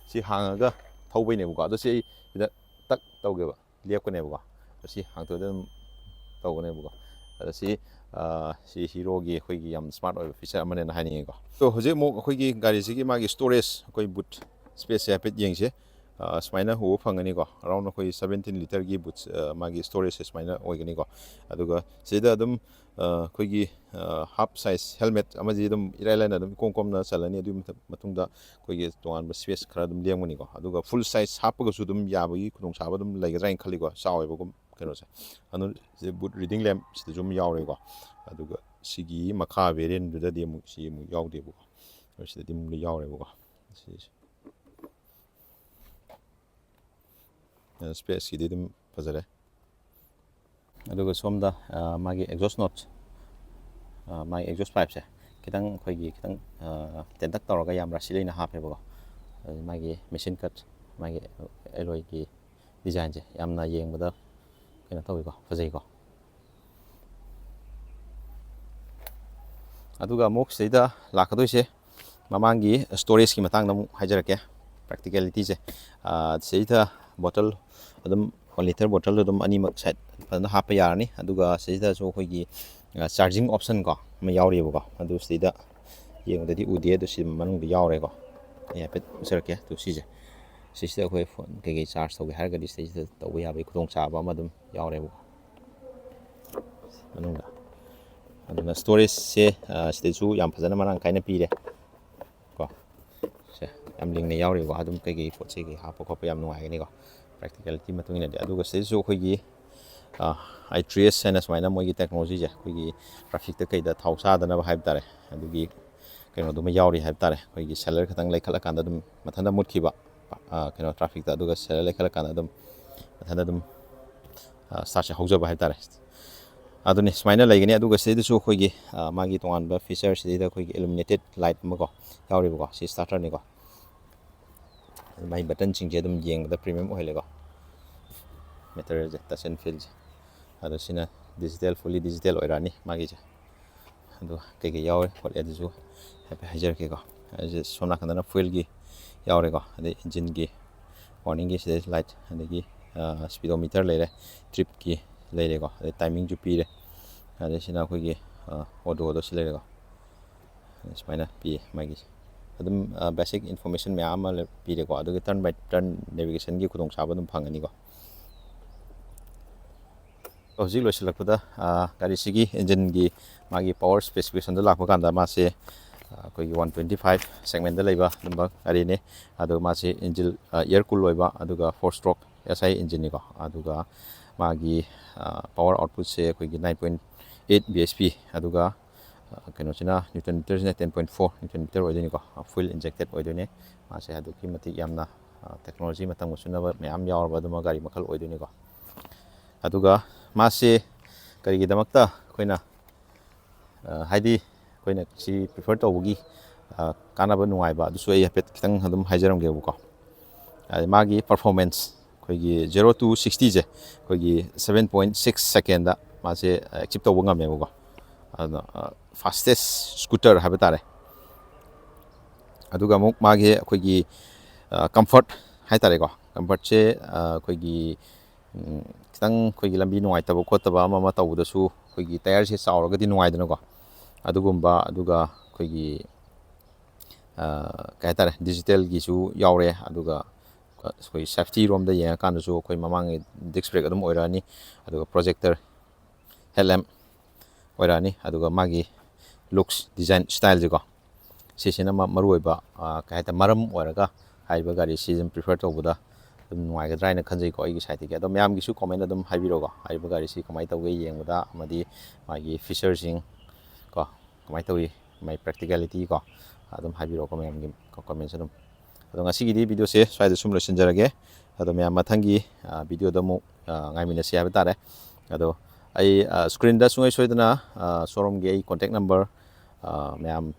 ꯁꯤ ꯍꯥꯡꯉꯒ ꯊꯧꯕꯩꯅꯦꯕꯀꯣ꯫ ꯑꯗꯣ ꯁꯤ ꯑꯩ ꯁꯤꯗ ꯇꯛ ꯇꯧꯒꯦꯕ, ꯂꯦꯞꯀꯅꯦꯕꯀꯣ꯫ ꯑꯗꯣ ꯁꯤ ꯍꯥꯡꯇꯣꯛꯑꯗꯤ ꯑꯗꯨꯝ ꯇꯧꯒꯅꯦꯕꯀꯣ꯫ ꯑꯗꯣ ꯁꯤ, ꯑ, ꯁꯤ Heroꯒꯤ ꯑꯩꯈꯣꯏꯒꯤ ꯌꯥꯝ smart ꯑꯣꯏꯕ feature ꯑꯃꯅꯦꯅ ꯍꯥꯏꯅꯤꯡꯉꯤꯀꯣ꯫ ꯑꯗꯣ ꯍꯧꯖꯤꯛ ꯑꯃꯨꯛ ꯑꯩꯈꯣꯏꯒꯤ ꯒꯥꯔꯤꯁꯤꯒꯤ ꯃꯥꯒꯤ storage, ꯑꯩꯈꯣꯏ boot spaceꯁꯦ ꯍꯥꯏꯐꯦꯠ ꯌꯦꯡꯁꯦ꯫ ꯑ, ꯁꯨꯃꯥꯏꯅ ꯎꯕ ꯐꯪꯒꯅꯤꯀꯣ꯫ Around ꯑꯩꯈꯣꯏ seventeen literꯒꯤ boot, ꯑ, ꯃꯥꯒꯤ storageꯁꯦ ꯁꯨꯃꯥꯏꯅ ꯑꯣꯏꯒꯅꯤꯀꯣ꯫ ꯑꯗꯨꯒ ꯁꯤꯗ ꯑꯗꯨꯝ, ꯑ, ꯑꯩꯈꯣꯏꯒꯤ, ꯑ, half size helmet ꯑꯃꯗꯤ ꯑꯗꯨꯝ ꯏꯔꯥꯏ ꯂꯥꯏꯅ ꯑꯗꯨꯝ ꯏꯀꯣꯝ ꯀꯣꯝꯅ ꯆꯜꯂꯅꯤ꯫ ꯑꯗꯨꯒꯤ ꯃꯊ-, ꯃꯇꯨꯡꯗ ꯑꯩꯈꯣꯏꯒꯤ ꯇꯣꯉꯥꯟꯕ space ꯈꯔ ꯑꯗꯨꯝ ꯂꯦꯝꯒꯅꯤꯀꯣ꯫ ꯑꯗꯨꯒ full size ꯍꯥꯞꯄꯒꯁꯨ ꯑꯗꯨꯝ ꯌꯥꯕꯒꯤ ꯈꯨꯗꯣꯡꯆꯥꯕ ꯑꯗꯨꯝ ꯂꯩꯒꯗ꯭ꯔꯥ ꯍꯥꯏꯅ ꯈꯜꯂꯤꯀꯣ, ꯆꯥꯎꯋꯦꯕꯀꯣ ꯀꯩꯅꯣꯁꯦ꯫ ꯑꯗꯨ ꯁꯤꯗ boot reading lamp ꯁꯤꯗꯁꯨ ꯑꯃ ꯌꯥꯎꯔꯦꯀꯣ꯫ ꯑꯗꯨꯒ ꯁꯤꯒꯤ ꯃꯈꯥ variantꯗꯨꯗꯗꯤ ꯑꯃꯨꯛ ꯁꯤ ꯑꯃꯨꯛ ꯌꯥꯎꯗꯦꯕꯀꯣ꯫ ꯑꯗꯨ ꯁꯤꯗꯗꯤ ꯑꯃꯨꯛ ꯌꯥꯎꯔꯦꯕꯀꯣ꯫ ꯁꯤꯁꯦ꯫ ꯑ, spaceꯀꯤꯗꯤ ꯑꯗꯨꯝ ꯐꯖꯔꯦ꯫ ꯑꯗꯨꯒ ꯁꯣꯝꯗ, ꯑ, ꯃꯥꯒꯤ exhaust note, ꯑ, ꯃꯥꯒꯤ exhaust pipeꯁꯦ ꯈꯤꯇꯪ ꯑꯩꯈꯣꯏꯒꯤ ꯈꯤꯇꯪ, ꯑ, ꯇꯦꯟꯇꯛ ꯇꯧꯔꯒ ꯌꯥꯝ rusty ꯂꯩꯅ ꯍꯥꯞꯄꯦꯕꯀꯣ꯫ ꯑꯗꯨ ꯃꯥꯒꯤ machine cut, ꯃꯥꯒꯤ alloyꯒꯤ designꯁꯦ ꯌꯥꯝꯅ ꯌꯦꯡꯕꯗ ꯀꯩꯅꯣ ꯇꯧꯋꯤꯀꯣ, ꯐꯖꯩꯀꯣ꯫ ꯑꯗꯨꯒ ꯑꯃꯨꯛ ꯁꯤꯗꯩꯗ ꯂꯥꯛꯀꯗꯣꯏꯁꯦ, ꯃꯃꯥꯡꯒꯤ storageꯀꯤ ꯃꯇꯥꯡꯗ ꯑꯃꯨꯛ ꯍꯥꯏꯖꯔꯛꯀꯦ꯫ Practicalityꯁꯦ, ꯑ, ꯁꯤꯗꯩꯗ bottle ꯑꯗꯨꯝ one liter bottle ꯑꯗꯨꯝ ꯑꯅꯤꯃꯛ side ꯐꯖꯅ ꯍꯥꯞꯄ ꯌꯥꯔꯅꯤ꯫ ꯑꯗꯨꯒ ꯁꯤꯗꯩꯗꯁꯨ ꯑꯩꯈꯣꯏꯒꯤ, ꯑ, charging option ꯀꯣ ꯑꯃ ꯌꯥꯎꯔꯤꯕꯀꯣ꯫ ꯑꯗꯨ ꯁꯤꯗꯩꯗ ꯌꯦꯡꯕꯗꯗꯤ ꯎꯗꯦ, ꯑꯗꯨ ꯁꯤ ꯃꯅꯨꯡꯗ ꯌꯥꯎꯔꯦꯀꯣ꯫ ꯑꯩ ꯍꯥꯏꯐꯦꯠ ꯎꯠꯆꯔꯛꯀꯦ꯫ ꯑꯗꯨ ꯁꯤꯁꯦ, ꯁꯤꯁꯤꯗ ꯑꯩꯈꯣꯏ phone ꯀꯩꯀꯩ charge ꯇꯧꯒꯦ ꯍꯥꯏꯔꯒꯗꯤ ꯁꯤꯗꯩꯁꯤꯗ ꯇꯧꯕ ꯌꯥꯕꯒꯤ ꯈꯨꯗꯣꯡꯆꯥꯕ ꯑꯃ ꯑꯗꯨꯝ ꯌꯥꯎꯔꯦꯕꯀꯣ ꯃꯅꯨꯡꯗ꯫ ꯑꯗꯨꯅ storageꯁꯦ, ꯑ, ꯁꯤꯗꯩꯁꯨ ꯌꯥꯝ ꯐꯖꯅ ꯃꯔꯥꯡ ꯀꯥꯏꯅ ꯄꯤꯔꯦ ꯀꯣ꯫ ꯁꯦ, ꯌꯥꯝ ꯂꯤꯡꯅ ꯌꯥꯎꯔꯤꯕꯀꯣ꯫ ꯑꯗꯨꯝ ꯀꯩꯀꯩ ꯄꯣꯠ ꯆꯩ ꯀꯩ ꯍꯥꯞꯄ ꯈꯣꯠꯄ ꯌꯥꯝ ꯅꯨꯡꯉꯥꯏꯒꯅꯤꯀꯣ, practicality ꯃꯇꯨꯡ ꯏꯟꯅꯗꯤ꯫ ꯑꯗꯨꯒ ꯁꯤꯗꯩꯁꯨ ꯑꯩꯈꯣꯏꯒꯤ, ꯑ, I three S ꯍꯥꯏꯅ ꯁꯨꯃꯥꯏꯅ ꯃꯣꯏꯒꯤ technologyꯁꯦ ꯑꯩꯈꯣꯏꯒꯤ trafficꯇ ꯀꯩꯗ ꯊꯥꯎ ꯆꯥꯗꯅꯕ ꯍꯥꯏꯕ ꯇꯥꯔꯦ꯫ ꯑꯗꯨꯒꯤ ꯀꯩꯅꯣꯗꯨꯃ ꯌꯥꯎꯔꯤ ꯍꯥꯏꯕ ꯇꯥꯔꯦ꯫ ꯑꯩꯈꯣꯏꯒꯤ accelerator ꯈꯤꯇꯪ ꯂꯩꯈꯠꯂꯀꯥꯟꯗ ꯑꯗꯨꯝ ꯃꯊꯟꯇ ꯃꯨꯠꯈꯤꯕ, ꯑ, ꯀꯩꯅꯣ, trafficꯇ, ꯑꯗꯨꯒ accelerator ꯂꯩꯈꯠꯂꯀꯥꯟꯗ ꯑꯗꯨꯝ ꯃꯊꯟꯇ ꯑꯗꯨꯝ, ꯑ, startꯁꯦ ꯍꯧꯖꯕ ꯍꯥꯏꯕ ꯇꯥꯔꯦ꯫ ꯑꯗꯨꯅꯤ, ꯁꯨꯃꯥꯏꯅ ꯂꯩꯒꯅꯤ꯫ ꯑꯗꯨꯒ ꯁꯤꯗꯩꯗꯁꯨ ꯑꯩꯈꯣꯏꯒꯤ, ꯑ, ꯃꯥꯒꯤ ꯇꯣꯉꯥꯟꯕ feature ꯁꯤꯗꯩꯗ ꯑꯩꯈꯣꯏꯒꯤ illuminated light ꯑꯃꯀꯣ ꯌꯥꯎꯔꯤꯕꯀꯣ꯫ ꯁꯤ starterꯅꯤꯀꯣ꯫ ꯃꯥꯒꯤ buttonꯁꯤꯡꯁꯦ ꯑꯗꯨꯝ ꯌꯦꯡꯕꯗ premium ꯑꯣꯏꯍꯜꯂꯦꯀꯣ꯫ Materialꯁꯦ, touch and feelꯁꯦ꯫ ꯑꯗꯣ ꯁꯤꯅ ꯗꯤꯖꯤꯇꯦꯜ, ꯐꯨꯜꯂꯤ ꯗꯤꯖꯤꯇꯦꯜ ꯑꯣꯏꯔꯛꯑꯅꯤ ꯃꯥꯒꯤꯁꯦ꯫ ꯑꯗꯨꯒ ꯀꯩꯀꯩ ꯌꯥꯎꯔꯦ ꯈꯣꯠꯂꯦ ꯑꯗꯨꯁꯨ ꯍꯥꯏꯐꯦꯠ ꯍꯥꯏꯖꯔꯛꯀꯦꯀꯣ꯫ ꯑꯩꯁꯦ ꯁꯣꯝ ꯅꯥꯀꯟꯗꯅ ꯐ꯭ꯌꯨꯜꯒꯤ ꯌꯥꯎꯔꯦꯀꯣ, ꯑꯗꯩ ꯏꯟꯖꯤꯟꯒꯤ ꯋꯥꯔꯅꯤꯡꯒꯤ ꯁꯤꯗꯩ ꯂꯥꯏꯠ, ꯑꯗꯒꯤ ꯁ꯭ꯄꯤꯗꯣꯃꯤꯇꯔ ꯂꯩꯔꯦ, ꯇ꯭ꯔꯤꯞꯀꯤ ꯂꯩꯔꯦꯀꯣ, ꯑꯗꯩ ꯇꯥꯏꯃꯤꯡꯁꯨ ꯄꯤꯔꯦ꯫ ꯑꯗꯩ ꯁꯤꯅ ꯑꯩꯈꯣꯏꯒꯤ ꯑꯣꯗꯣꯗꯣ ꯁꯤ ꯂꯩꯔꯦꯀꯣ꯫ ꯁꯨꯃꯥꯏꯅ ꯄꯤꯌꯦ ꯃꯥꯒꯤꯁꯦ꯫ ꯑꯗꯨꯝ ꯕꯦꯁꯤꯛ ꯏꯟꯐꯣꯔꯃꯦꯁꯟ ꯃꯌꯥꯝ ꯑꯃ ꯂꯩ- ꯄꯤꯔꯦꯀꯣ꯫ ꯑꯗꯨꯒ ꯇꯔꯟ ꯕꯥꯏ ꯇꯔꯟ ꯅꯦꯚꯤꯒꯦꯁꯟꯒꯤ ꯈꯨꯗꯣꯡꯆꯥꯕ ꯑꯗꯨꯝ ꯐꯪꯒꯅꯤꯀꯣ꯫ ꯍꯧꯖꯤꯛ ꯂꯣꯏꯁꯤꯜꯂꯛꯄꯗ, ꯑ, ꯒꯥꯔꯤꯁꯤꯒꯤ ꯏꯟꯖꯤꯟꯒꯤ ꯃꯥꯒꯤ ꯄꯋꯥꯔ ꯁ꯭ꯄꯦꯁꯤꯐꯤꯀꯦꯁꯟꯗ ꯂꯥꯛꯄ ꯀꯥꯟꯗ ꯃꯥꯁꯦ, ꯑ, ꯑꯩꯈꯣꯏꯒꯤ ꯋꯥꯟ ꯇ꯭ꯋꯦꯟꯇꯤ ꯐꯥꯏꯚ ꯁꯦꯒꯃꯦꯟꯗ ꯂꯩꯕ ꯑꯗꯨꯝꯕ ꯒꯥꯔꯤꯅꯤ꯫ ꯑꯗꯣ ꯃꯥꯁꯤ ꯏꯟꯖꯤꯟ, ꯑ, ꯏꯌꯔ ꯀꯨꯜ ꯑꯣꯏꯕ, ꯑꯗꯨꯒ ꯐꯣꯔ ꯁ꯭ꯇ꯭ꯔꯣꯛ ꯑꯦꯁ ꯑꯥꯏ ꯏꯟꯖꯤꯟꯅꯤꯀꯣ꯫ ꯑꯗꯨꯒ ꯃꯥꯒꯤ, ꯑ, ꯄꯋꯥꯔ ꯑꯥꯎꯠꯄꯨꯠꯁꯦ ꯑꯩꯈꯣꯏꯒꯤ nine point eight B S P, ꯑꯗꯨꯒ, ꯑ, ꯀꯩꯅꯣꯁꯤꯅ, ꯅ꯭ꯌꯨꯇꯟ ꯃꯤꯇꯔꯁꯤꯅ ten point four newton metre ꯑꯣꯏꯗꯣꯏꯅꯤꯀꯣ꯫ ꯐ꯭ꯌꯨꯜ ꯏꯟꯖꯦꯛꯇꯦꯠ ꯑꯣꯏꯗꯣꯏꯅꯤ꯫ ꯃꯥꯁꯦ ꯑꯗꯨꯛꯀꯤ ꯃꯇꯤꯛ ꯌꯥꯝꯅ, ꯑ, ꯇꯦꯛꯅꯣꯂꯣꯖꯤ ꯃꯇꯝꯒ ꯆꯨꯅꯕ ꯃꯌꯥꯝ ꯌꯥꯎꯔꯕ ꯑꯗꯨꯝꯕ ꯒꯥꯔꯤ ꯃꯈꯜ ꯑꯣꯏꯗꯣꯏꯅꯤꯀꯣ꯫ ꯑꯗꯨꯒ ꯃꯥꯁꯦ ꯀꯔꯤꯒꯤꯗꯃꯛꯇ ꯑꯩꯈꯣꯏꯅ, ꯑ, ꯍꯥꯏꯗꯤ ꯑꯩꯈꯣꯏꯅ ꯁꯤ ꯄ꯭ꯔꯤꯐꯔ ꯇꯧꯕꯒꯤ, ꯑ, ꯀꯥꯟꯅꯕ ꯅꯨꯡꯉꯥꯏꯕ ꯑꯗꯨꯁꯨ ꯑꯩ ꯍꯥꯏꯐꯦꯠ ꯈꯤꯇꯪ ꯑꯗꯨꯝ ꯍꯥꯏꯖꯔꯝꯒꯦꯕꯀꯣ꯫ ꯑꯗ ꯃꯥꯒꯤ ꯄꯔꯐꯣꯔꯃꯦꯟꯁ ꯑꯩꯈꯣꯏꯒꯤ ꯖꯦꯔꯣ ꯇꯨ ꯁꯤꯛꯁꯇꯤꯁꯦ ꯑꯩꯈꯣꯏꯒꯤ ꯁꯕꯦꯟ ꯄꯣꯏꯟ ꯁꯤꯛꯁ ꯁꯦꯀꯦꯟꯗ ꯃꯥꯁꯦ ꯑꯦꯆꯤꯞ ꯇꯧꯕ ꯉꯝꯃꯦꯕꯀꯣ꯫ ꯑꯗꯨꯅ, ꯑ, ꯐꯥꯁꯇꯦꯁ ꯁ꯭ꯀꯨꯇꯔ ꯍꯥꯏꯕ ꯇꯥꯔꯦ꯫ ꯑꯗꯨꯒ ꯑꯃꯨꯛ ꯃꯥꯒꯤ ꯑꯩꯈꯣꯏꯒꯤ, ꯑ, ꯀꯝꯐꯔꯠ ꯍꯥꯏ ꯇꯥꯔꯦꯀꯣ꯫ ꯀꯝꯐꯔꯠꯁꯦ, ꯑ, ꯑꯩꯈꯣꯏꯒꯤ, ꯎꯝ, ꯈꯤꯇꯪ ꯑꯩꯈꯣꯏꯒꯤ ꯂꯝꯕꯤ ꯅꯨꯡꯉꯥꯏꯇꯕ ꯈꯣꯠꯇꯕ ꯑꯃ ꯑꯃ ꯇꯧꯕꯗꯁꯨ ꯑꯩꯈꯣꯏꯒꯤ ꯇꯥꯌꯔꯁꯦ ꯆꯥꯎꯔꯒꯗꯤ ꯅꯨꯡꯉꯥꯏꯗꯅꯀꯣ꯫ ꯑꯗꯨꯒꯨꯝꯕ, ꯑꯗꯨꯒ ꯑꯩꯈꯣꯏꯒꯤ, ꯑ, ꯀꯩ ꯍꯥꯏꯇꯥꯔꯦ, ꯗꯤꯖꯤꯇꯦꯜꯒꯤꯁꯨ ꯌꯥꯎꯔꯦ, ꯑꯗꯨꯒ ꯑꯩꯈꯣꯏ ꯁꯦꯐꯇꯤ ꯔꯣꯝꯗ ꯌꯦꯡꯉꯀꯥꯟꯗꯁꯨ ꯑꯩꯈꯣꯏ ꯃꯃꯥꯡꯒꯤ ꯗꯤꯁꯛ ꯕ꯭ꯔꯦꯛ ꯑꯗꯨꯝ ꯑꯣꯏꯔꯛꯑꯅꯤ, ꯑꯗꯨꯒ ꯄ꯭ꯔꯣꯖꯦꯛꯇꯔ ꯍꯦꯠꯂꯦꯝꯞ ꯑꯣꯏꯔꯛꯑꯅꯤ꯫ ꯑꯗꯨꯒ ꯃꯥꯒꯤ ꯂꯨꯛꯁ, ꯗꯤꯖꯥꯏꯟ, ꯁ꯭ꯇꯥꯏꯜꯁꯦꯀꯣ, ꯁꯤꯁꯤꯅ ꯃ-, ꯃꯔꯨꯑꯣꯏꯕ, ꯑ, ꯀꯩ ꯍꯥꯏꯇꯥꯔꯦ, ꯃꯔꯝ ꯑꯣꯏꯔꯒ ꯍꯥꯏꯔꯤꯕ ꯒꯥꯔꯤꯁꯤ ꯑꯗꯨꯝ ꯄ꯭ꯔꯤꯐꯔ ꯇꯧꯕꯗ ꯑꯗꯨꯝ ꯅꯨꯡꯉꯥꯏꯒꯗ꯭ꯔꯥ ꯍꯥꯏꯅ ꯈꯟꯖꯩꯀꯣ, ꯑꯩꯒꯤ ꯁꯥꯏꯠꯇꯒꯤ꯫ ꯑꯗꯣ ꯃꯌꯥꯝꯒꯤꯁꯨ ꯀꯣꯃꯦꯟ ꯑꯗꯨꯝ ꯍꯥꯏꯕꯤꯔꯛꯑꯣꯀꯣ, ꯍꯥꯏꯔꯤꯕ ꯒꯥꯔꯤꯁꯤ ꯀꯃꯥꯏꯅ ꯇꯧꯒꯦ ꯌꯦꯡꯕꯗ, ꯑꯃꯗꯤ ꯃꯥꯒꯤ ꯐꯤꯆꯔꯁꯤꯡ ꯀꯣ, ꯀꯃꯥꯏꯅ ꯇꯧꯏ, ꯃꯥꯒꯤ ꯄ꯭ꯔꯦꯛꯇꯤꯀꯦꯂꯤꯇꯤ ꯀꯣ, ꯑꯗꯨꯝ ꯍꯥꯏꯕꯤꯔꯛꯑꯣꯀꯣ ꯃꯌꯥꯝꯒꯤ ꯀꯣꯃꯦꯟꯁ ꯑꯗꯨꯝ꯫ ꯑꯗꯣ ꯉꯁꯤꯒꯤꯗꯤ ꯚꯤꯗꯤꯑꯣꯁꯦ ꯁ꯭ꯋꯥꯏꯗ ꯁꯨꯝ ꯂꯣꯏꯁꯤꯟꯖꯔꯒꯦ꯫ ꯑꯗꯣ ꯃꯌꯥꯝ ꯃꯊꯪꯒꯤ, ꯑ, ꯚꯤꯗꯤꯑꯣꯗ ꯑꯃꯨꯛ, ꯑ, ꯉꯥꯏꯃꯤꯟꯅꯁꯤ ꯍꯥꯏꯕ ꯇꯥꯔꯦ꯫ ꯑꯗꯣ ꯑꯩ, ꯑ, ꯁ꯭ꯀ꯭ꯔꯤꯟꯗ ꯁꯨꯡꯁꯣꯏ ꯁꯣꯏꯗꯅ, ꯑ, ꯁꯣꯔꯨꯝꯒꯤ ꯑꯩ ꯀꯣꯟꯇꯦꯛ ꯅꯝꯕꯔ, ꯑ, ꯃꯌꯥꯝ,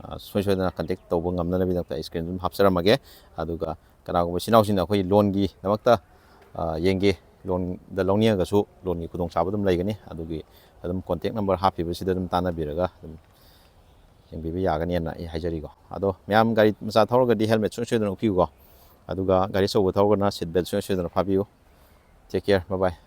ꯑ, ꯁꯨꯡꯁꯣꯏ ꯁꯣꯏꯗꯅ ꯀꯟꯇꯦꯛ ꯇꯧꯕ ꯉꯝꯅꯅꯕꯒꯤꯗꯃꯛꯇ ꯑꯩ ꯁ꯭ꯀ꯭ꯔꯤꯟ ꯑꯗꯨꯝ ꯍꯥꯞꯆꯔꯝꯃꯒꯦ꯫ ꯑꯗꯨꯒ ꯀꯅꯥꯒꯨꯝꯕ ꯏꯆꯤꯟ ꯏꯅꯥꯎꯁꯤꯡꯅ ꯑꯩꯈꯣꯏ ꯂꯣꯟꯒꯤꯗꯃꯛꯇ, ꯑ, ꯌꯦꯡꯒꯦ, ꯂꯣꯟꯗ ꯂꯧꯅꯤꯡꯉꯒꯁꯨ ꯂꯣꯟꯒꯤ ꯈꯨꯗꯣꯡꯆꯥꯕ ꯑꯗꯨꯝ ꯂꯩꯒꯅꯤ꯫ ꯑꯗꯨꯒꯤ ꯑꯗꯨꯝ contact number ꯍꯥꯞꯄꯤꯕꯁꯤꯗ ꯑꯗꯨꯝ ꯇꯥꯟꯅꯕꯤꯔꯒ ꯑꯗꯨꯝ ꯌꯦꯡꯕꯤꯕ ꯌꯥꯒꯅꯦꯅ ꯑꯩ ꯍꯥꯏꯖꯔꯤꯀꯣ꯫ ꯑꯗꯣ ꯃꯌꯥꯝ ꯒꯥꯔꯤ ꯃꯆꯥ ꯊꯧꯔꯒꯗꯤ helmet ꯁꯨꯡꯁꯣꯏ ꯁꯣꯏꯗꯅ ꯎꯞꯄꯤꯌꯨꯀꯣ꯫ ꯑꯗꯨꯒ ꯒꯥꯔꯤ ꯑꯆꯧꯕ ꯊꯧꯔꯒꯅ seat belt ꯁꯨꯡꯁꯣꯏ ꯁꯣꯏꯗꯅ ꯐꯥꯕꯤꯌꯨ꯫ Take care, bye bye꯫